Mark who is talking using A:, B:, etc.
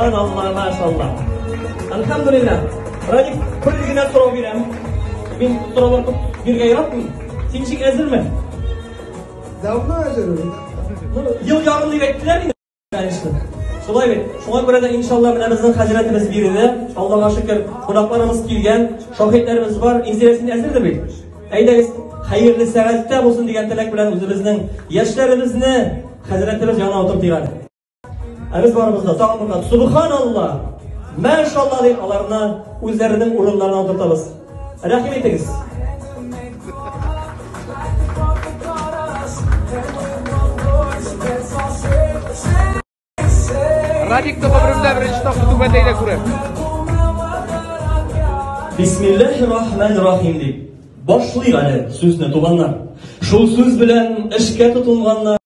A: Субханалла, машалла. Әлхәмдүлилләһ. Радик, бер генә сорау бирәм. Мин сораулар күп бирергә яратмыйм. Син ничек әзерме?
B: Давно әзер.
A: Ну, ел ярым дип әйттеләр инде. Конечно. Шулай бит. Шуңа күрә дә иншалла менә безнең хәзрәтебез биредә. Аллага шөкер, кунакларыбыз килгән, шаһитләребез бар. Инзилә син әзердер бит? Әйдәгез, хәерле сәгатьтә булсын дигән теләк белән үзебезнең яшьләребезне хәзрәтебез янына утыртыйк әле. Ә без барыбыз да тагын бер кат Субханалла, Мәшалла дип аларны үзләренең урыннарына утыртабыз. Рәхим итегез.
C: Радикны гомеремдә беренче тапкыр түбәтәйдә күрәм.
A: Бисмиллаһир рахманир рахим дип башлыйк әле сүзне туганнар. Шул сүз белән эшкә тотынганнар.